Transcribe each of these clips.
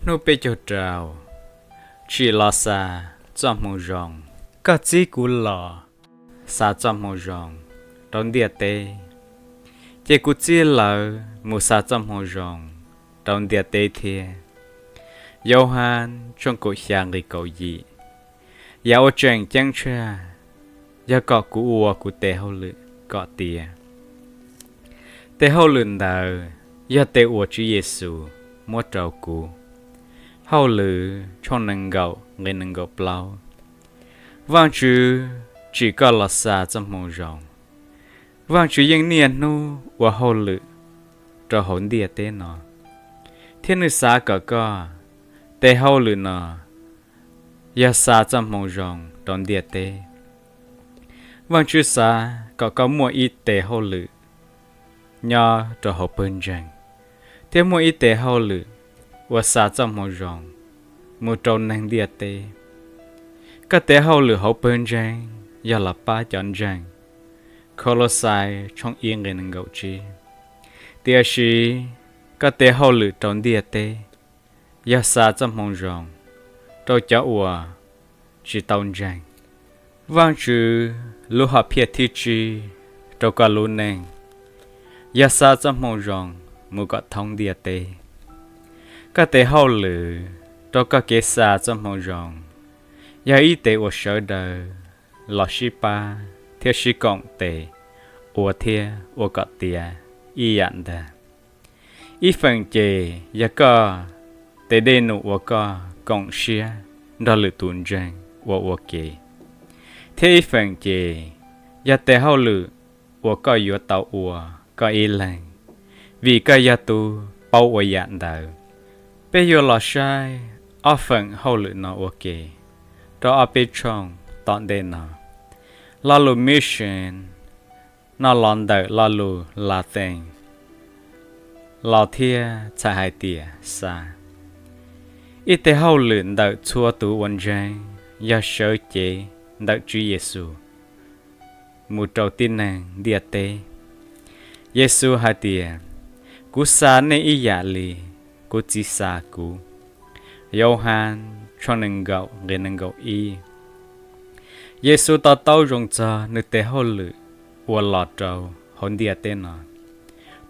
Hnub peb caug rau, tsim los xa txoj hmoo zoo. Koj txib kuv los xa txoj hmoo zoo rau ntiaj teb, ces kuv txib lawv mus xa txoj hmoo zoo rau ntiaj teb thiab. Yauhas tshooj kaum xya nqe kaum yim. Yam uas tseem ceeb tshaj yog kom kuv ua kuv tes hauj lwm kom tiav. Tes hauj lwm ntawd yog tes uas Tswv Yexus muab rau kuv. Hauj lwm tshooj nees nkaum nqe nees nkaum plaub. Vaajtswv tsim koj los xa txoj hmoo zoo. Vaajtswv yeej niaj hnub ua hauj lwm rau hauv ntiaj teb no, thiab nws xav kom koj, tes hauj lwm no yog xa txoj hmoo zoo rau ntiaj teb. Vaajtswv xav kom koj muaj ib tes hauj lwm nyob rau hauv pawg ntseeg, thiab muaj ib tes hauj lwm uas xa txoj hmoo zoo mus rau neeg ntiaj teb. Koj tes hauj lwm hauv pawg ntseeg yog los pab cov ntseeg. Kolauxais tshooj ib nqe nees nkaum tsib. Tiam sis koj tes hauj lwm rau ntiaj teb yog xa txoj hmoo zoo rau cov uas tsis tau ntseeg. Vaajtswv lub hom phiaj thib tsib rau koj lub neej yog xa txoj hmoo zoo mus kom thoob ntiaj teb. Koj tes hauj lwm rau koj kev xa txoj hmoo zoo yog ib tes uas sawv daws los sib pab thiab sib koom tes ua thiab ua kom tiav ib yam ntag. Ib feem ces yog koj tes dej num uas koj koom siab nrog lwm tus ntseeg ua ua ke, thiab ib feem ces yog tes hauj lwm uas koj yuav tau ua koj ib leeg, vim koj yog tus paub ua yam ntawd. Peb yuav los saib ob feem hauj lwm no ua ke rau ob peb tshooj tom ntej no. Lo lus mission no los ntawm lo lus Latin los thiab txhais hais tias xa. Ib tes hauj lwm ntawm txhua tus uas ntseeg yog sawv cev ntawm Tswv Yexus mus rau tib neeg ntiaj teb. Yexus hais tias, kuv xa nej ib yam li kuv Txiv xa kuv. Yauhas tshooj nees nkaum nqe nees nkaum ib. Yexus to taub zoo txog nws tes hauj lwm uas los rau hauv ntiaj teb no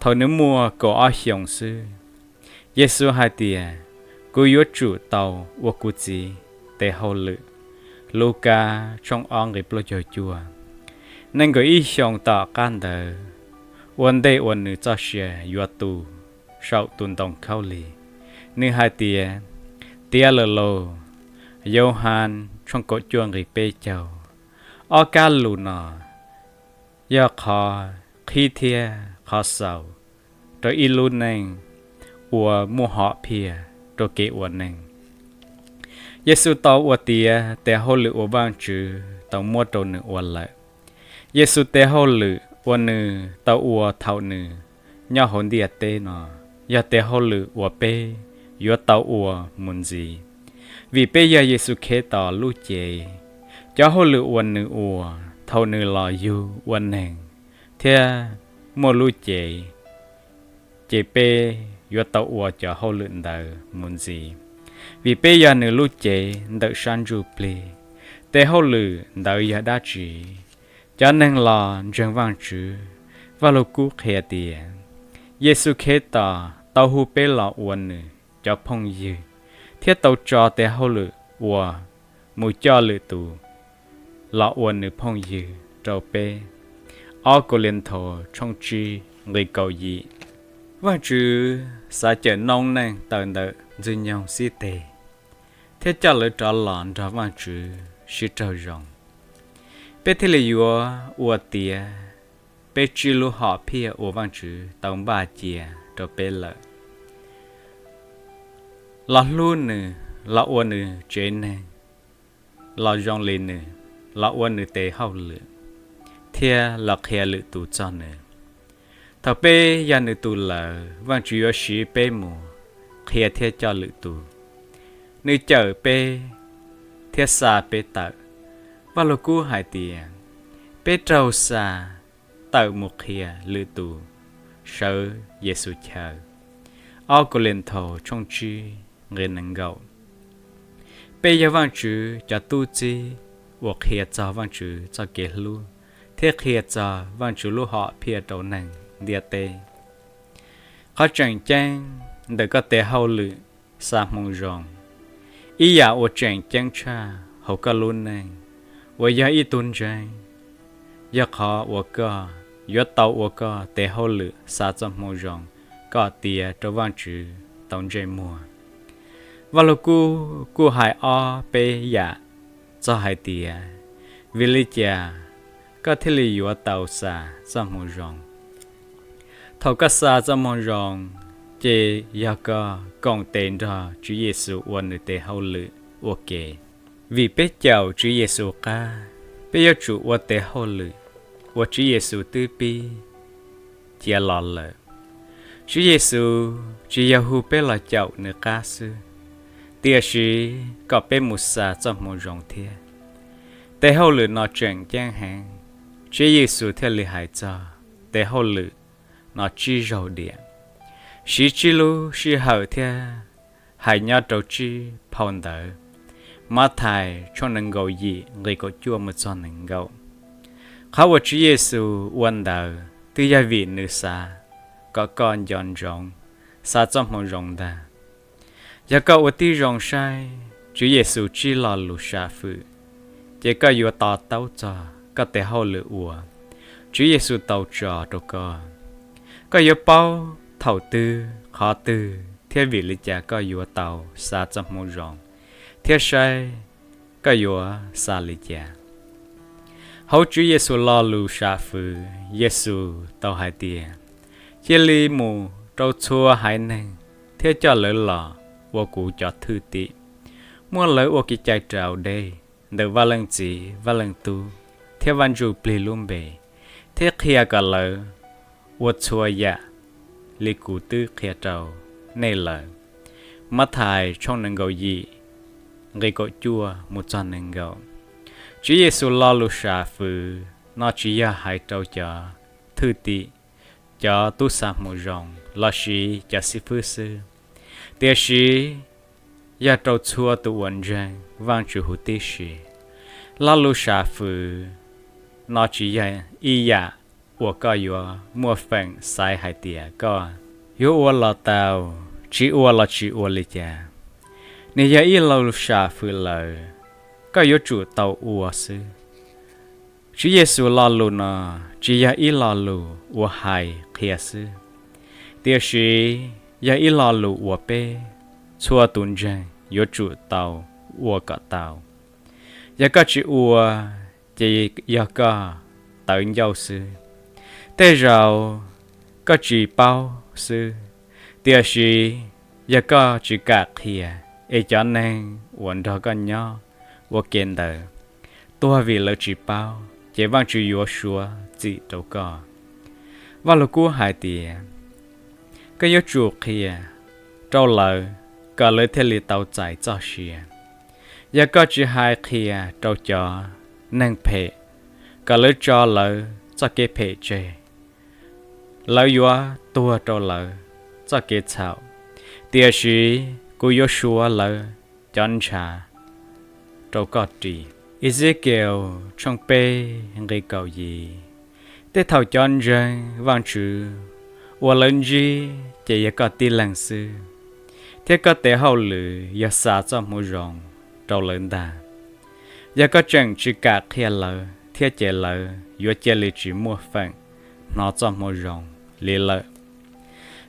thaum nws muaj kaum ob xyoos xwb. Yexus hais tias, kuv yuav tsum tau ua kuv Txiv tes hauj lwm. Lukas tshooj ob nqe plaub caug cuaj. Nees nkaum ib xyoos tom qab ntawd, ua ntej uas nws txoj sia yuav tu saum tus ntoo khaub lig, nws hais tias, tiav lawm lauj. Yauhas tshooj kaum cuaj nqe peb caug. Ob kab lus no yog qhov qhib thiab qhov xaus rau ib lub neej uas muaj hom phiaj rau kev ua neej. Yexus tau ua tiav tes hauj lwm uas Vaajtswv tau muab rau nws ua lawm. Yexus tes hauj lwm uas nws tau ua thaum nws nyob hauv ntiaj teb no yog tes hauj lwm uas peb yuav tau ua mus ntxiv, vim peb yog Yexus Khetos lub cev. Cov hauj lwm uas nws ua thaum nws los yug ua neeg thiab muaj lub cev, ces peb yuav tau ua cov hauj lwm ntawd mus ntxiv, vim peb yog nws lub cev ntawm sab ntsuj plig. Tes hauj lwm ntawd yog dab tsi? Cov neeg los ntseeg Vaajtswv, Vajluskub qhia tias Yexus Khetos tau hu peb los ua nws cov phooj ywg thiab tau tso tes hauj lwm uas mus coj lwm tus los ua nws phooj ywg rau peb. Ob Kauleethaus tshooj tsib nqe kaum yim. Vaajtswv xav cawm noob neej tawm ntawm Ntxwg Nyoog xib teg thiab coj lawv rov los nrog Vaajtswv sib raug zoo. Peb thiaj li yuav ua tiav peb tsib lub hom phiaj uas Vaajtswv tau npaj cia rau peb lawm: los hlub nws, los ua nws tsev neeg, los zoo li nws, los ua nws tes hauj lwm, thiab los qhia lwm tus txog nws. Thaum peb yog nws tus lawm, Vaajtswv yuav siv peb mus qhia thiab coj lwm tus. Nws cawm peb thiab xa peb tawm. Vajluskub hais tias peb raug xa tawm mus qhia lwm tus sawv Yexus chaw. Ob Kauleethaus tshooj tsib nqe nees nkaum. Peb yog Vajtswv cov tub txib uas qhia txog Vajtswv txoj kev hlub thiab qhia txog Vajtswv lub hom phiaj rau neeg ntiaj teb. Qhov tseem ceeb ntawm koj tes hauj lwm xa hmoo zoo, ib yam uas tseem ceeb tshaj hauv koj lub neej, uas yog ib tug ntseeg, yog qhov uas koj yuav tau ua koj tes hauj lwm xa txoj hmoo zoo kom tiav rau Vajtswv tau ntsej muag. Vaj Lug Kub kuj hais ob peb yam txog hais tias vim li cas koj thiaj li yuav tau xa txoj hmoo zoo. Thaum koj xa txoj hmoo zoo, ces yog koj koom tes nrog Tswv Yexus ua nws tes hauj lwm ua ke. Vim peb caum Tswv Yexus qab, peb yuav tsum ua tes hauj lwm uas Tswv Yexus twb pib cia los lawm. Tswv Yexus tsis yog hu peb los caum nws qab xwb, tiam sis kom peb mus xa txoj hmoo zoo thiab. Tes hauj lwm no tseem ceeb heev, Tswv Yexus thiaj li hais txog tes hauj lwm no tsib zaug diam, siv tsib lub sij hawm thiab hais nyob rau tsib phau ntawv. Mathais tshooj nees nkaum yim nqe kaum cuaj mus txog nees nkaum. Qhov uas Tswv Yexus ua ntawd twb yog vim nws xav kom koj nco ntsoov xa txoj hmoo zoo ntag. Yog koj ua tib zoo saib Tswv Yexus tsib lo lus sam fwm, ces koj yuav to taub txog koj tes hauj lwm uas Tswv Yexus tau tso rau koj. Koj yuav paub thaum twg, qhov twg thiab vim li cas koj yuav tau xa txoj hmoo zoo, thiab saib koj yuav xa li cas. Hauv Tswv Yexus lo lus sam fwm, Yexus tau hais tias, cia li mus rau txhua haiv neeg thiab coj lawv los ua kuv cov thwj tim, muab lawv ua kev cai raus dej ntawm Vaj Leej Txiv, Vaj Leej Tub thiab Vaj Ntsujplig lub npe, thiab qhia kom lawv ua txhua yam li kuv twb qhia rau nej lawm. Mathais tshooj nees nkaum yim nqe kaum cuaj mus txog nees nkaum. Tswv Yexus lo lus sam fwm no tsis yog hais rau cov thwj tim, cov tub xa hmoo zoo lossis cov xib fwb xwb, tiam sis yog rau txhua tus uas ntseeg Vajtswv huv tib si. Lo lus sam fwm no tsis yog ib yam uas koj yuav muaj feem xaiv hais tias koj yuav ua los tau, tsis ua los tsis ua li cas. Nws yog ib lo lus sam fwm lawm, koj yuav tsum tau ua xwb. Tswv Yexus lo lus no tsis yog ib lo lus uas hais qhia xwb, tiam sis yog ib lo lus uas peb txhua tus ntseeg yuav tsum tau ua kom tau. Yog koj tsis ua, ces yog koj tawv ncauj xwb. Tej zaum koj tsis paub xwb, tiam sis yog koj tsis kam qhia, es cov neeg uas nrog koj nyob ua ke ntawd tuag vim lawv tsis paub, ces Vajtswv yuav suav txim rau koj. Vaj Lug Kub hais tias, koj yuav tsum qhia rau lawv kom lawv thiaj li tau txais txoj sia. Yog koj tsis hais qhia rau cov neeg phem kom lawv tso lawv txoj kev phem tseg, lawv yuav tuag rau lawv txoj kev txhaum, tiam sis kuv yuav suav lawv cov ntshav rau koj ris. Exekiel tshooj peb nqe kaum yim. Tej thaum cov ntseeg Vajtswv uas lawv ntsib ces yog koj tib leeg xwb, thiab koj tes hauj lwm yog xa txoj hmoo zoo rau lawv ntag. Yog koj tseem tsis kam qhia lawv thiab ces lawv yuav cia li tsis muaj feem hnov txoj hmoo zoo li lawm.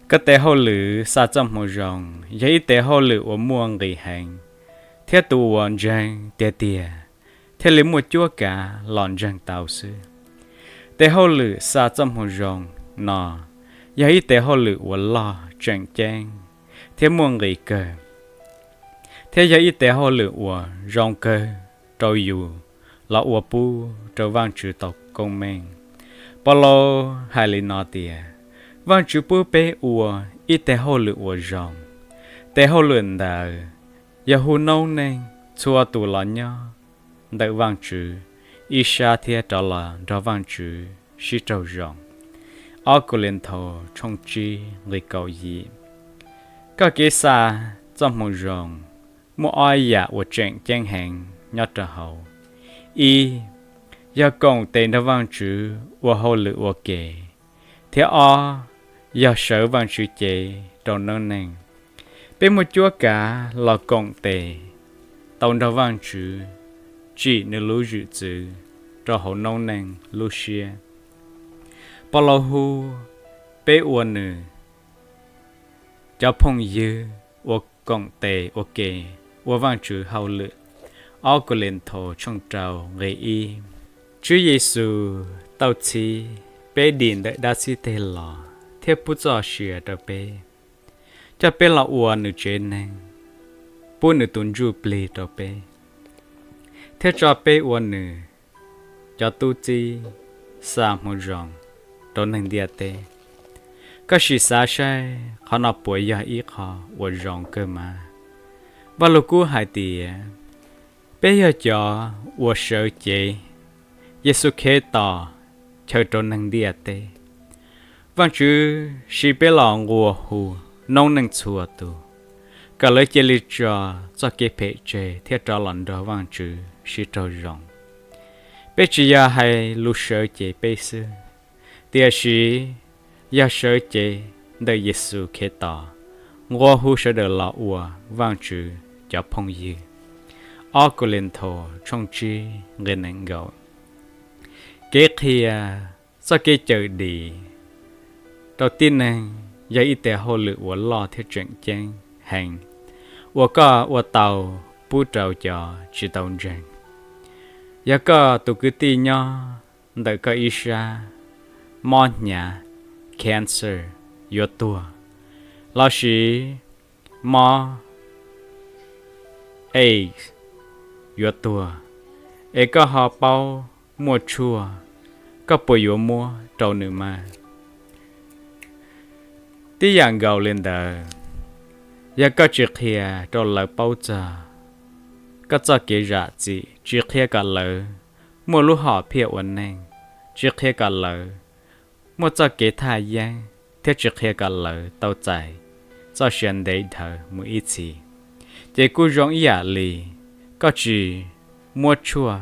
Koj tes hauj lwm xa txoj hmoo zoo yog ib tes hauj lwm uas muaj nqis heev, thiab tus uas ntseeg tiag tiag thiaj li muaj cuab kav los ntseeg tau xwb. Tes hauj lwm xa txoj hmoo zoo no yog ib tes hauj lwm uas loj, tseem ceeb, thiab muaj nqis kawg, thiab yog ib tes hauj lwm uas zoo kawg rau yus los ua pub rau Vajtswv tau koob meej. Paulus hais li no tias, Vajtswv pub peb ua ib tes hauj lwm uas zoo. Tes hauj lwm ntawd yog hu noob neej txhua tus los nyob ntawm Vajtswv ib sab thiab rov los nrog Vajtswv sib raug zoo. Ob Kauleethaus tshooj tsib nqe kaum yim. Koj kev xa txoj moo zoo, muaj ob yam uas tseem ceeb heev nyob rau hauv. Ib, yog koom tes nrog Vajtswv ua hauj lwm ua ke, thiab ob, yog sawv Vajtswv cev rau noob neej. Peb muaj cuab kav los koom tes tau nrog Vajtswv tsim Nws lub zwm txwv rau hauv noob neej lub siab. Paulus hu peb ua nws cov phooj ywg uas koom tes ua ke ua Vajtswv hauj lwm. Ob Kauleethaus tshooj rau nqe ib. Tswv Yexus tau txhiv peb dim ntawm dab txib teg los thiab pub txoj sia rau peb, coj peb los ua nws tsev neeg, pub nws tus ntsuj plig rau peb, thiab tso peb ua nws cov tub txib xa hmoo zoo rau neeg ntiaj teb. Koj sim xav saib qhov no puas yog ib qho uas zoo kawg mas? Vaj Lug Kub hais tias, peb yog cov uas sawv cev Yexus Khetos chaw rau neeg ntiaj teb. Vajtswv siv peb los nqua hu noob neej txhua tus kom lawv cia li tso txoj kev phem tseg thiab rov los nrog Vajtswv sib raug zoo. Peb tsis yog hais lus sawv cev peb xwb, tiam sis yog sawv cev ntawm Yexus Khetos nqua hu sawv daws los ua Vajtswv cov phooj ywg. Ob Kauleethaus tshooj tsib nqe nees nkaum. Kev qhia txoj kev cawm dim rau tib neeg yog ib tes hauj lwm uas loj thiab tseem ceeb heev uas koj ua tau pub rau cov tsis tau ntseeg. Yog koj tus kwv tij nyob ntawm koj ib sab mob hnyav, cancer, yuav tuag, lossis mob AIDS, yuav tuag, es koj ho paub muaj tshuaj, koj puas yuav muab rau nws mas? Tib yam nkaus li ntawd, yog koj tsis qhia rau lawv paub txog koj txoj kev zam txim, tsis qhia kom lawv muaj lub hom phiaj ua neej, tsis qhia kom lawv muaj txoj kev thaj yeeb, thiab tsis qhia kom lawv tau txais txoj sia ntev dhawv mus ib txhis, ces kuj zoo ib yam li koj tsis muab tshuaj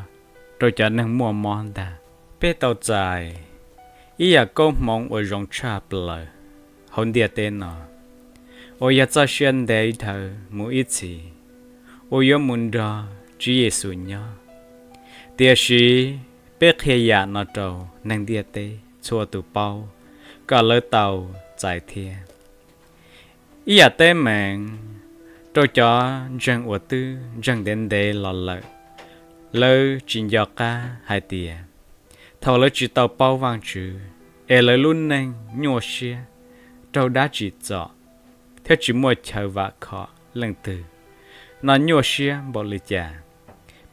rau cov neeg muaj mob ntag. Peb tau txais ib yam koob hmoov uas zoo tshaj plaws hauv ntiaj teb no, uas yog txoj sia ntev dhawv mus ib txhis uas yuav mus nrog Tswv Yexus nyob. Tiam sis peb qhia yam no rau neeg ntiaj teb txhua tus paub kom lawv tau txais thiab. Ib yam teeb meem rau cov ntseeg uas twb ntseeg ntev ntev los lawm, lawv tsis nco qab hais tias thaum lawv tsis tau paub Vajtswv es lawv lub neej nyuaj siab, raug dab tsim txom, thiab tsis muaj chaw vam khom leej twg no nyuaj siab npaum li cas.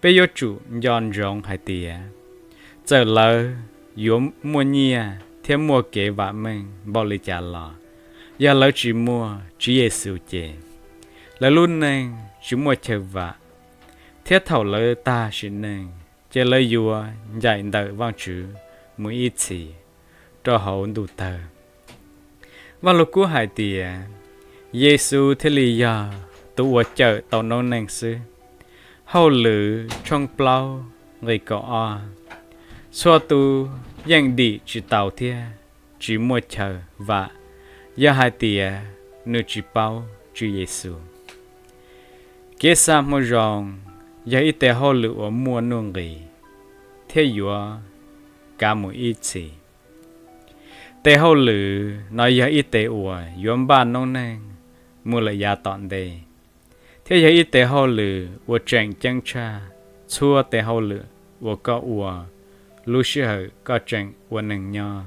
Peb yuav tsum nco ntsoov hais tias txawm lawv yuav muaj nyiaj thiab muaj kev vam meej npaum li cas los, yog lawv tsis muaj Tswv Yexus ces lawv lub neej tsis muaj chaw vam, thiab thaum lawv tag sim neej ces lawv yuav ncaim ntawm Vajtswv mus ib txhis rau hauv ntuj tawg. Vaj Lug Kub hais tias, Yexus thiaj li yog tus uas cawm tau noob neej xwb. Hauj Lwm tshooj plaub nqe kaum ob, txhua tus yeej dim tsis tau thiab tsis muaj chaw vam yog hais tias nws tsis paub Tswv Yexus. Kev xa hmoo zoo yog ib tes hauj lwm uas muaj nuj nqis thiab yuav kav mus ib txhis. Tes hauj lwm no yog ib tes uas yuav npaj noob neej mus lawm yav tom ntej, thiab yog ib tes hauj lwm uas tseem ceeb tshaj txhua tes hauj lwm uas koj ua lub sij hawm koj tseem ua neeg nyob.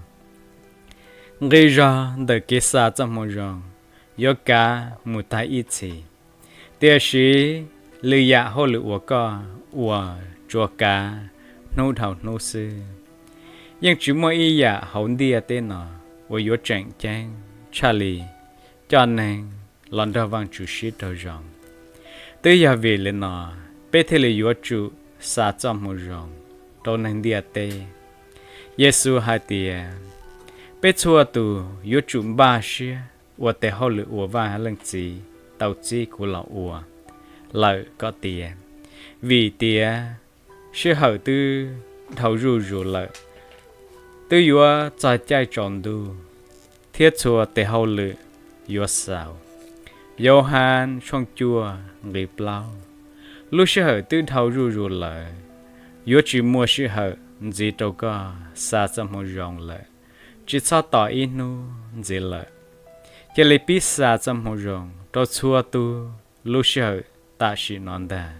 Nqi zog ntawm kev xa txoj hmoo zoo yuav kav mus tag ib txhis, tiam sis lwm yam hauj lwm uas koj ua tsuas kav hnub dhau hnub xwb. Yeej tsis muaj ib yam hauv ntiaj teb no uas yuav tseem ceeb tshaj li coj neeg los nrog Vajtswv sib raug zoo. Twb yog vim li no, peb thiaj li yuav tsum xa txoj hmoo zoo rau neeg ntiaj teb. Yexus hais tias, peb txhua tus yuav tsum npaj siab ua tes hauj lwm uas Vaj Leej Txiv tau txib kuv los ua lawm kom tiav, vim tias sij hawm twb dhau zuj zus lawm, twb yuav txog caij tsaus ntuj, thiab txhua tes hauj lwm yuav xaus. Yauhas tshooj cuaj nqe plaub. Lub sij hawm twb dhau zuj zus lawm, yuav tsis muaj sij hawm ntxiv rau koj xa txoj moo zoo lawm. Tsis txhob tos ib hnub ntxiv lawm. Cia li pib xa txoj moo zoo rau txhua tus lub sij hawm tam sim no ntag.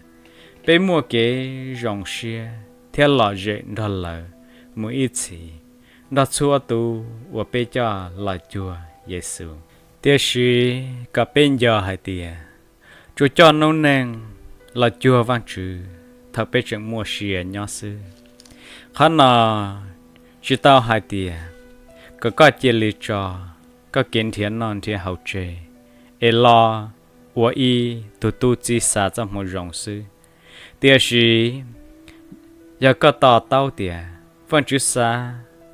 Peb muaj kev zoo siab thiab lom zem nrog lawv mus ib txhis, nrog txhua tus uas peb coj los cuag Yexus. Tiam sis kom peb nco hais tias, tsuas coj noob neej los cuag Vajtswv thaum peb tseem muaj sia nyob xwb. Qhov no tsis tau hais tias kom koj cia li tso koj kev nrhiav noj nrhiav haus tseg es los ua ib tug tub txib xa txoj moo zoo xwb. Tiam sis yog koj to taub tias Vajtswv xav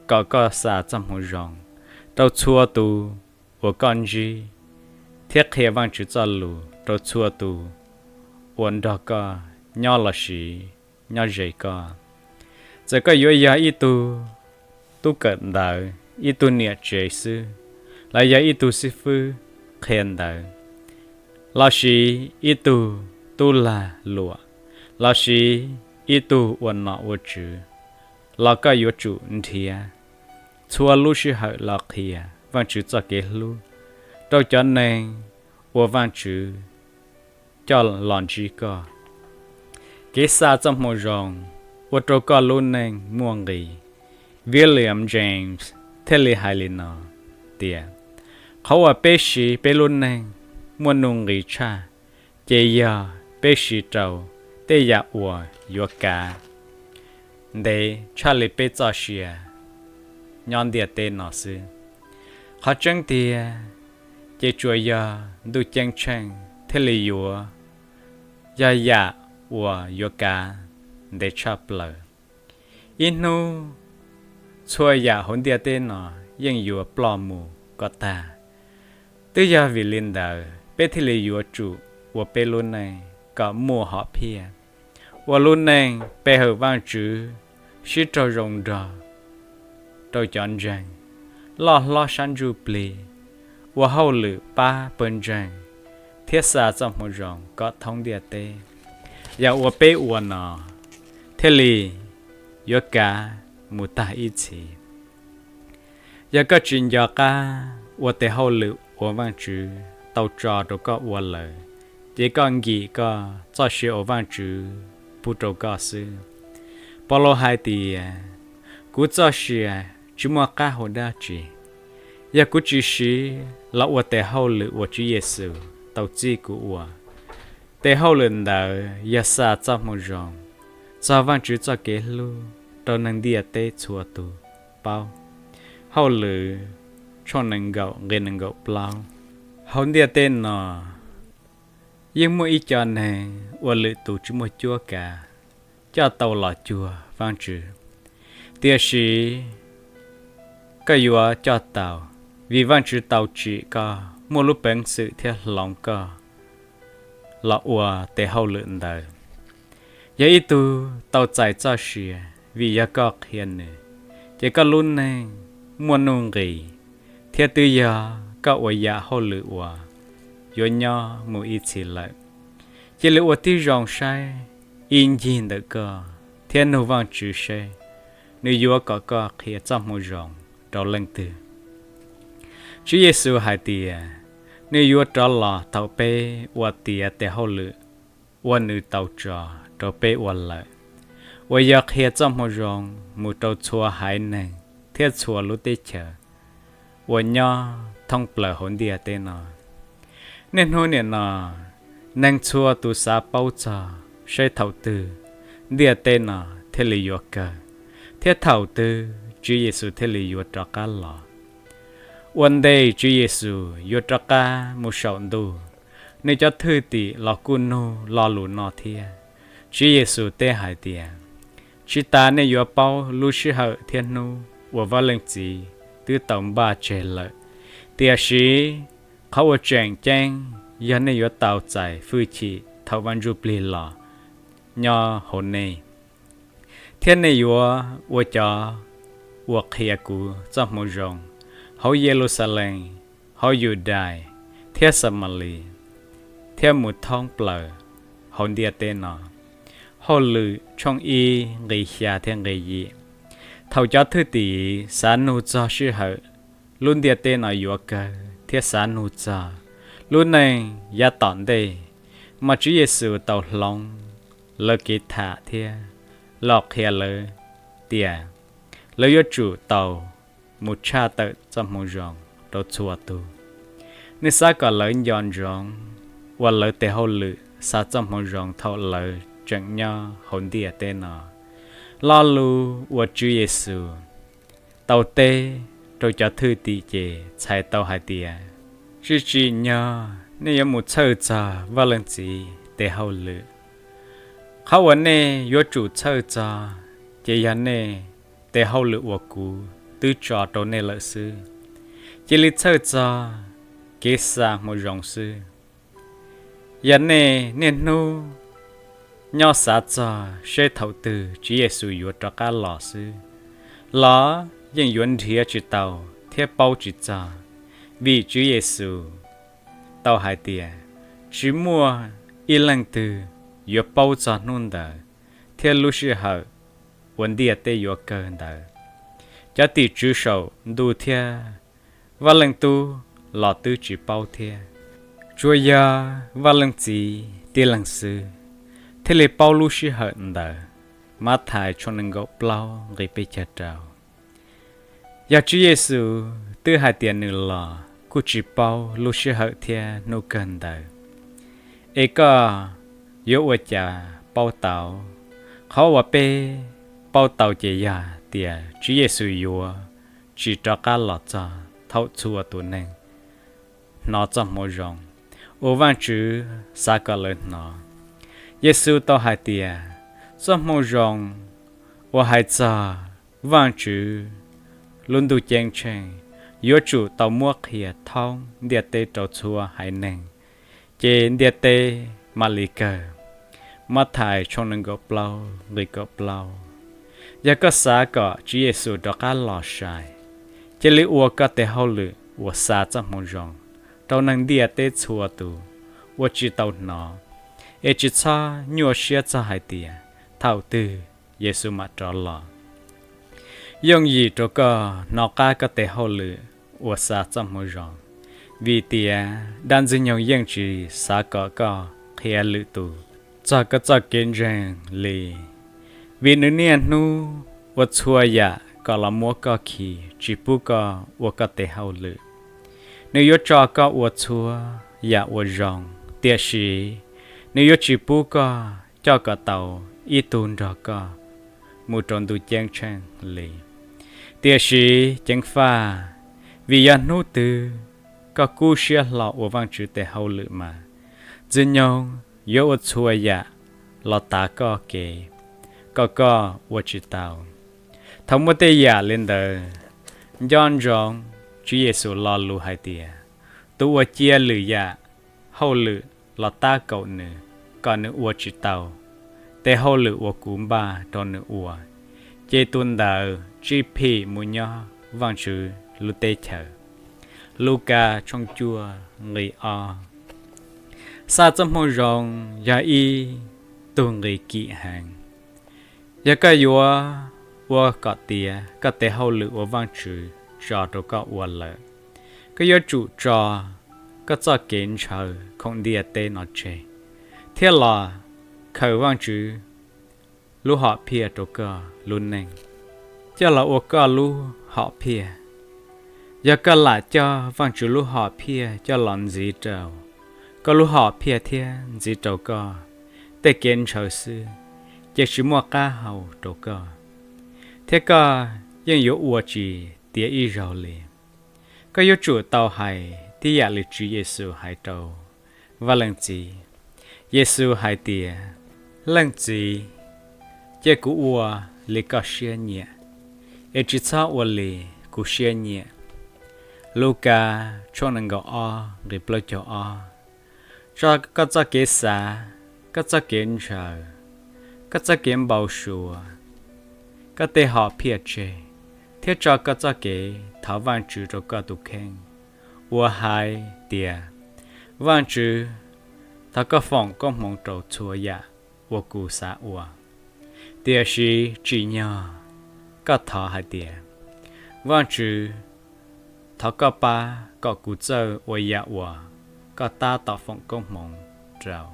kom koj xa txoj moo zoo rau txhua tus uas koj ntsib, thiab qhia Vajtswv txoj lus rau txhua tus uas nrog koj nyob lossis nyob ze koj, txawm koj yuav yog ib tug tub kawm ntawv, ib tug niam tsev xwb, los yog ib tug xib fwb qhia ntawv, lossis ib tug tub lag luam, lossis ib tug ua nom ua tswv, los koj yuav tsum nrhiav txhua lub sij hawm los qhia Vajtswv txoj kev hlub rau cov neeg uas Vajtswv coj los ntsib koj. Kev xa txoj moo zoo ua rau koj lub neej muaj nqis. William James thiaj li hais li no tias, qhov uas peb siv peb lub neej muaj nuj nqis tshaj, ces yog peb siv rau tej yam uas yuav kav ntev tshaj li peb txoj sia nyob ntiaj teb no xwb. Qhov tseeb tiag ces tsuas yog ntuj ceeb tsheej thiaj li yuav yog yam uas yuav kav ntev tshaj plaws. Ib hnub txhua yam hauv ntiaj teb no yeej yuav ploj mus kom tag. Twb yog vim li ntawd peb thiaj li yuav tsum ua peb lub neej kom muaj hom phiaj, ua lub neej pe hawm Vajtswv, sib raug zoo nrog rau cov ntseeg, loj hlob sab ntsuj plig, ua hauj lwm pab pawg ntseeg, thiab xa txoj moo zoo kom thoob ntiaj teb. Yam uas peb ua no thiaj li yuav kav mus tag ib txhis. Yog koj tsis nco qab ua tes hauj lwm uas Vajtswv tau tso rau koj ua lawm, ces koj nkim koj txoj sia uas Vajtswv pub rau koj xwb. Paulus hais tias, kuv txoj sia tsis muaj qab hau dab tsi yog kuv tsis siv los ua tes hauj lwm uas Tswv Yexus tau txib kuv ua. Tes hauj lwm ntawd yog xa txoj moo zoo txog Vajtswv txoj kev hlub rau neeg ntiaj teb txhua tus paub. Hauj Lwm tshooj nees nkaum nqe nees nkaum plaub. Hauv ntiaj teb no yeej muaj ib co neeg uas lwm tus tsis muaj cuab kav coj tau los cuag Vajtswv. Tiam sis koj yuav coj tau, vim Vajtswv tau tsim koj muaj lub peev xwm thiab hloov koj los ua tes hauj lwm ntawd. Yog ib tug tau txais txoj sia vim yog koj qhia nws, ces koj lub neej muaj nuj nqis, thiab twb yog koj ua yam hauj lwm uas yuav nyob mus ib txhis lawm. Cia li ua tib zoo saib ib ncig ntawm koj thiab nug Vajtswv seb nws yuav kom koj qhia txoj moo zoo rau leej twg. Tswv Yexus hais tias nws yuav rov los thaum peb ua tiav tes hauj lwm uas nws tau tso rau peb ua lawm, uas yog qhia txoj moo zoo mus rau txhua haiv neeg thiab txhua lub teb chaws uas nyob thoob plaws hauv ntiaj teb no. Niaj hnub nim no, neeg txhua tus xav paub txog seb thaum twg ntiaj teb no thiaj li yuav kawg, thiab thaum twg Tswv Yexus thiaj li yuav rov qab los. Ua ntej Tswv Yexus yuav rov qab mus saum ntuj, nws cov thwj tim los kuj nug lo lus no thiab. Tswv Yexus teb hais tias, tsis tas nej yuav paub lub sij hawm thiab hnub uas Vaj Leej Txiv twb tau npaj tseg lawm, tiam sis qhov uas tseem ceeb yog nej yuav tau txais hwj chim thaum Vaj Ntsujplig los nyob hauv nej, thiab nej yuav ua cov uas qhia kuv txoj hmoo zoo hauv Yeluxalees, hauv Yudais thiab Xamalis, thiab mus thoob plaws hauv ntiaj teb no. Hauj Lwm tshooj ib nqe xya thiab nqe yim. Thaum cov thwj tim xav nug txog sij hawm lub ntiaj teb no yuav kawg thiab xav nug txog lub neej yav tom ntej, mas Tswv Yexus tau hloov lawv kev tham thiab los qhia lawv tias lawv yuav tsum tau mus tshaj tawm txoj hmoo zoo rau txhua tus. Nej xav kom lawv nco ntsoov uas lawv tes hauj lwm xa txoj hmoo zoo thaum lawv tseem nyob hauv ntiaj teb no. Lo lus uas Tswv Yexus tau teb rau cov thwj tim ces txhais tau hais tias, tsis tsim nyog nej yuav mus txhawj txog Vaj Leej Txiv tes hauj lwm. Qhov uas nej yuav tsum txhawj txog ces yog nej tes hauj lwm uas kuv twb tso rau nej lawm xwb. Cia li txhawj txog kev xa hmoo zoo xwb. Yog nej niaj hnub nyob xav txog seb thaum twg Tswv Yexus yuav rov qab los xwb, los yeej yuav nrhiav tsis tau thiab paub tsis txog, vim Tswv Yexus tau hais tias, tsis muaj ib leej twg yuav paub txog hnub ntawd thiab lub sij hawm uas ntiaj teb yuav kawg ntawd. Cov tim tswv saum ntuj thiab Vaj Leej Tub los twb tsis paub thiab, tsuas yog Vaj Leej Txiv tib leeg xwb thiaj li paub lub sij hawm ntawd. Mathais tshooj nees nkaum plaub nqe peb caug rau. Yog Tswv Yexus twb hais tias nws los kuj tsis paub lub sij hawm thiab hnub kawg ntawd, es koj yuav ua cas paub tau? Qhov uas peb paub tau ces yog tias Tswv Yexus yuav tsis rov qab los txog thaum txhua tus neeg hnov txoj hmoo zoo uas Vajtswv xav kom lawv hnov. Yexus tau hais tias, txoj hmoo zoo uas hais txog Vajtswv lub ntuj ceeb tsheej yuav tsum tau muab qhia thoob ntiaj teb rau txhua haiv neeg, ces ntiaj teb mam li kawg. Mathais tshooj nees nkaum plaub nqe kaum plaub. Yog koj xav kom Tswv Yexus rov qab los sai, cia li ua koj tes hauj lwm uas xa txoj hmoo zoo rau neeg ntiaj teb txhua tus uas tsis tau hnov, es tsis txhob nyuaj siab txog hais tias thaum twg Yexus mam rov los. Yooj yim rau koj hnov qab koj tes hauj lwm uas xa txoj hmoo zoo, vim tias dab Ntxwg Nyoog yeej tsis xav kom koj qhia lwm tus txog koj txoj kev ntseeg li, vim nws niaj hnub ua txhua yam kom los muab koj khi, tsis pub koj ua koj tes hauj lwm. Nws yuav tso koj ua txhua yam uas zoo, tiam sis nws yuav tsis pub koj coj kom tau ib tug nrog koj mus rau ntuj ceeb tsheej li. Tiam sis ceev faj, vim yog hnub twg koj kub siab hlo ua Vajtswv tes hauj lwm mas, Ntxwg Nyoog yuav ua txhua yam los tav koj kev kom koj ua tsis tau. Thaum muaj tej yam li ntawd, nco ntsoov Tswv Yexus lo lus hais tias, tus uas cia lwm yam hauj lwm los tab kaum nws kom nws ua tsis tau tes hauj lwm uas kuv npaj rau nws ua, ces tus ntawd tsis phim mus nyob Vajtswv lub teb chaws. Lukas tshooj cuaj nqe ob. Xa txoj hmoo zoo yog ib tug nqi kim heev. Yog koj yuav ua kom tiav koj tes hauj lwm uas Vajtswv tso rau koj ua lawm, koj yuav tsum tso koj txoj kev ntshaw khoom ntiaj teb no tseg, thiab los khaws Vajtswv lub hom phiaj rau koj lub neej coj los ua koj lub hom phiaj. Yog koj lam coj Vajtswv lub hom phiaj coj los ntxiv rau koj lub hom phiaj thiab ntxiv rau koj tej kev ntshaw xwb, ces tsis muaj qab hau rau koj, thiab koj yeej yuav ua tsis tiav ib zaug li. Koj yuav tsum tau hais tib yam li Tswv Yexus hais rau Vaj Leej Txiv. Yexus hais tias, Leej Txiv, cia kuv ua li koj siab nyiam, es tsis txhob ua li kuv siab nyiam. Lukas tshooj nees nkaum ob nqe plaub caug ob. tso koj txoj kev xav, koj txoj kev ntshaw, koj txoj kev npau suav, koj tej hom phiaj tseg, thiab tso koj txoj kev thov Vajtswv rau koj tus kheej, uas hais tias, Vajtswv, thov koj foom koob hmoov rau txhua yam uas kuv xav ua, tiam sis tsim nyog koj thov hais tias, Vajtswv, thov koj pab kom kuv txawj ua yam uas koj tab tom foom koob hmoov rau.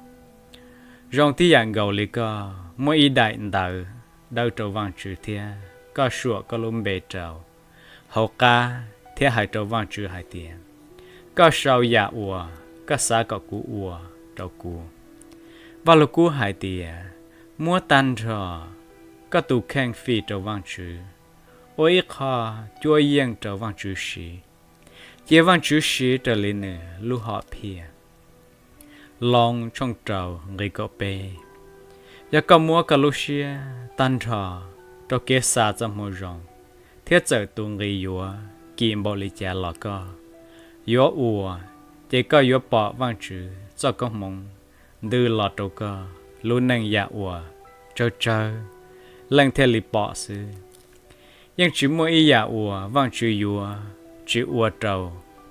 Zoo tib yam nkaus li koj muab ib daim ntawv dawb rau Vajtswv thiab koj suam koj lub npe rau hauv qab thiab hais rau Vajtswv hais tias, Koj sau yam uas koj xav kom kuv ua rau kuv. Vaj lug kub hais tias, Muab tag nrho koj tus kheej fij rau Vajtswv, ua ib qho cuab yeej rau Vajtswv siv, cia Vajtswv siv raws li nws lub hom phiaj. Loos tshooj rau nqi kaum peb. Yog koj muab koj lub siab tag nrho rau kev xa txoj moo zoo, thiab txawm tus nqi yuav kim npaum li cas los koj yuav ua, ces koj yuav pom Vajtswv txoj koob hmoov ntws los rau koj lub neej yam uas tsawg tsawg leej thiaj li pom xwb. Yeej tsis muaj ib yam uas Vajtswv yuav tsis ua rau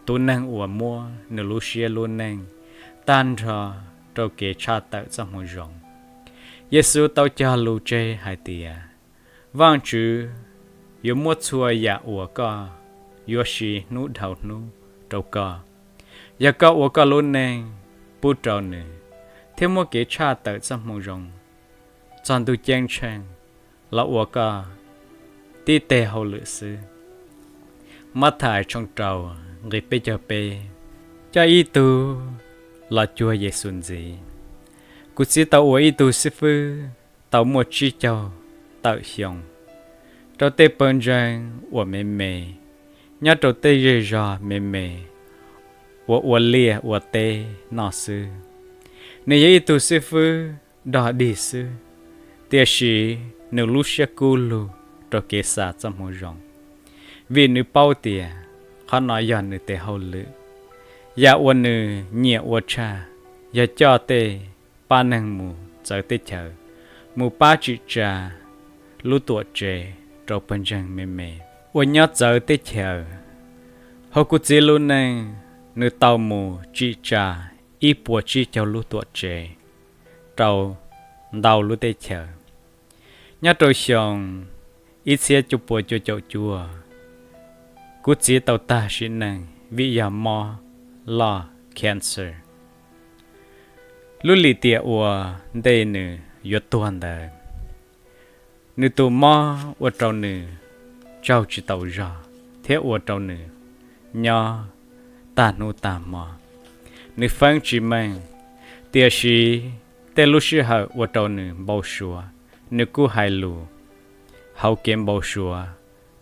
tus neeg uas muab nws lub siab lub neej tag nrho rau kev tshaj tawm txoj moo zoo. Yexus tau cog lus tseg hais tias, Vajtswv yuav muab txhua yam uas koj yuav siv hnub dhau hnub rau koj, yog koj ua koj lub neej pub rau nws thiab muab kev tshaj tawm txoj moo zoo txog ntuj ceeb tsheej los ua koj tib teg hauj lwm xwb. Mathais tshooj rau nqi peb caug peb. Coj ib tug los cuag Yexus ntxiv. Kuv txiv tau ua ib tug xib fwb tau muaj tsib caug tawm xyoo rau tej pawg ntseeg uas me me nyob rau tej zej zog me me uas ua liaj ua teb noj xwb. Nws yog ib tug xib fwb dog dig xwb, tiam sis nws lub siab kub lug rau kev xa txoj moo zoo, vim nws paub tias qhov no yog nws tes hauj lwm. Yam uas nws nyiam ua tshaj yog coj tej pab neeg mus txawv teb chaws, mus pab tsim tsa lub tuam tsev rau pawg ntseeg me me uas nyob txawv teb chaws. Hauv kuv txiv lub neej, nws tau mus tsim tsa ib puas tsib caug lub tuam tsev rau ntau lub teb chaws. Nyob rau xyoo ib txhiab cuaj puas cuaj caum cuaj, kuv txiv tau tag sim neej vim yog mob loj cancer. Lub lim tiam ua ntej nws yuav tuag ntawd, nws tus mob ua rau nws tsaug tsis taus zog thiab ua rau nws nyob tag hnub tag hmo. Nws feeb tsis meej, tiam sis tej lub sij hawm ua rau nws npau suav, nws kuj hais lus hauv kev npau suav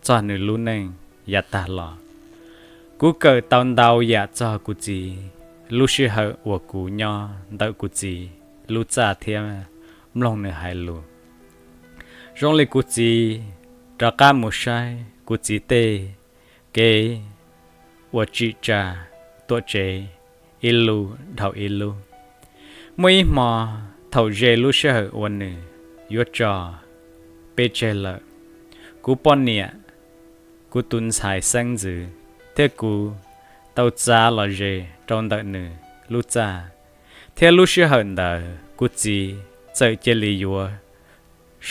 txog nws lub neej yav tag los. Kuv kawm tau ntau yam txog kuv txiv lub sij hawm uas kuv nyob ntawm kuv txiv lub txaj thiab mloog nws hais lus. Zoo li kuv txiv rov qab mus saib kuv txiv tej kev ua tsim tsa tuam tsev ib lub dhau ib lub. Muaj ib hmo, thaum ze lub sij hawm uas nws yuav tso peb tseg lawm, kuv poj niam, kuv tus ntxhais xeeb ntxwv thiab kuv tau txav los ze rau ntawm nws lub txaj, thiab lub sij hawm ntawd kuv txiv txawm cia li yuav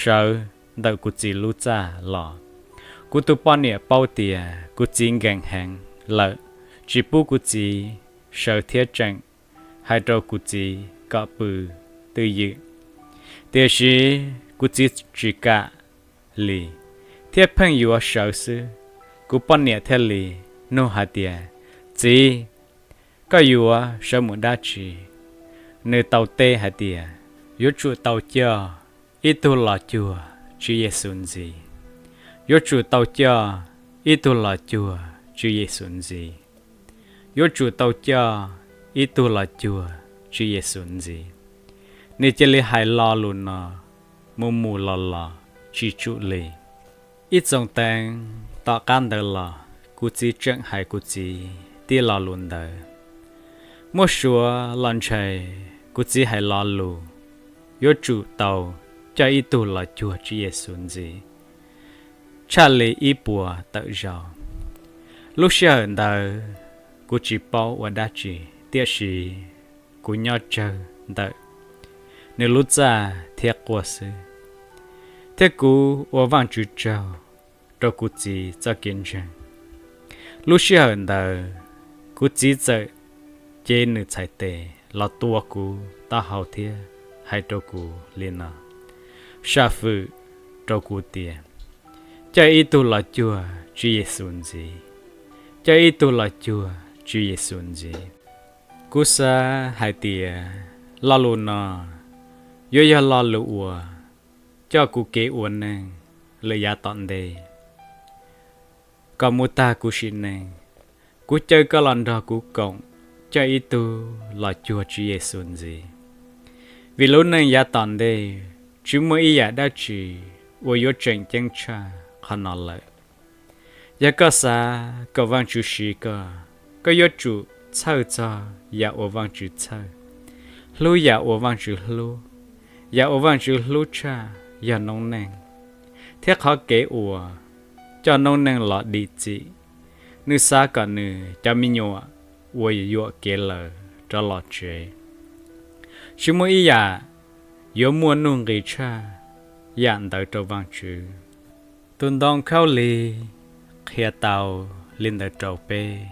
sawv ntawm kuv txiv lub txaj los. Kuv tus poj niam paub tias kuv txiv nkees heev lawm, tsis pub kuv txiv sawv thiab tseem hais rau kuv txiv kom pw twj ywm. Tiam sis kuv txiv tsis kam li, thiab pheej yuav sawv xwb. Kuv poj niam thiaj li nug hais tias, Txiv, koj yuav sawv mus dab tsi? Nws tau teb hais tias, Yuav tsum tau coj ib tug los cuag Tswv Yexus ntxiv. Yuav tsum tau coj ib tug los cuag Tswv Yexus ntxiv. Yuav tsum tau coj ib tug los cuag Tswv Yexus ntxiv. Nws cia li hais lo lus no mus mus los los tsis tsum li. Ib txoos teev tom qab ntawd los, kuv txiv tseem hais kuv txiv tib lo lus ntawd. Muab suav los ntshai, kuv txiv hais lo lus yuav tsum tau coj ib tug los cuag Tswv Yexus ntxiv tshaj li ib puas tawm zaus. Lub sij hawm ntawd kuv tsis paub ua dab tsi, tiam sis kuv nyob tsawg ntawm nws lub txaj thiab quaj xwb, thiab kuv ua Vajtswv tsaug rau kuv txiv txoj kev ntseeg. Lub sij hawm ntawd kuv txiv txawm cev nws txhais tes los tua kuv taub hau thiab hais rau kuv li no, sam fwm rau kuv tias, Coj ib tug los cuag Tswv Yexus ntxiv. Coj ib tug los cuag Tswv Yexus ntxiv. Kuv xav hais tias lo lus no yuav yog lo lus uas coj kuv kev ua neeg lwm yav tom ntej kom mus tag kuv sim neej. Kuv caw koj los nrog kuv koom coj ib tug los cuag Tswv Yexus ntxiv, vim lub neej yav tom ntej tsis muaj ib yam dab tsi uas yuav tseem ceeb tshaj qhov no lawm. Yog koj xav kom Vajtswv siv koj, koj yuav tsum txhawj txog yam uas Vajtswv txhawj, hlub yam uas Vajtswv hlub. Yam uas Vajtswv hlub tshaj yog noob neej, thiab qhov kev uas coj noob neej los dim txim. Nws xav kom nws cov me nyuam uas yuam kev lawm rov los tsev. Tsis muaj ib yam yuav muaj nuj nqis tshaj yam ntawd rau Vajtswv. Tus ntoo khaub lig qhia tau li ntawd rau peb.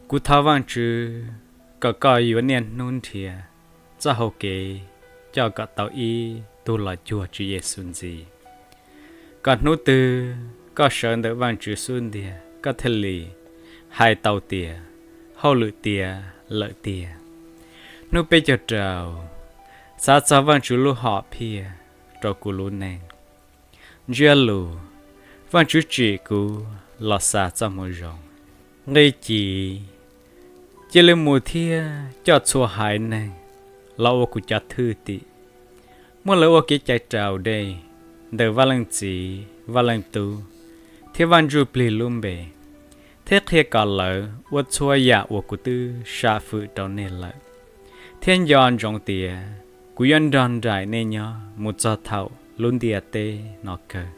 Kuv thov Vajtswv kom koj yuav niaj hnub nrhiav txoj hau kev coj kom tau ib tug los cuag Tswv Yexus ntxiv, kom hnub twg koj sawv ntawm Vajtswv xub ntiag koj thiaj li hais tau tias, Hauj lwm tiav lawm tiag. Hnub peb caug rau, xav txog Vajtswv lub hom phiaj rau kuv lub neej. Ntsiab lus, Vajtswv tsim kuv los xa txoj moo zoo. Nqe ci, cia li mus thiab coj txhua haiv neeg los ua kuv cov thwj tim. Muab lawv ua kev cai raus dej ntawm Vaj Leej Txiv, Vaj Leej Tub, thiab Vaj Ntsujplig lub npe, thiab qhia kom lawv ua txhua yam uas kuv twb sam fwm rau nej lawm, thiab nco ntsoov tias kuv yuav nrog nraim nej nyob mus txog thaum lub ntiaj teb no kawg.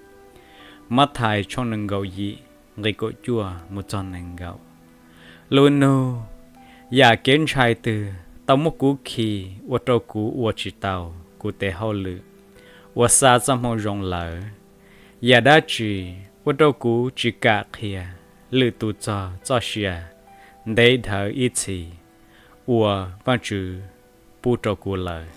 Mathais tshooj nees nkaum yim, nqe kaum cuaj mus txog nees nkaum. Lus nug, yam kev ntshai twg tau muab kuv khi ua rau kuv ua tsis tau kuv tes hauj lwm uas xa txoj moo zoo lawm? Yam dab tsi ua rau kuv tsis kam qhia lwm tus txog txoj sia ntev dhawv ib txhis uas Vajtswv pub rau kuv lawm?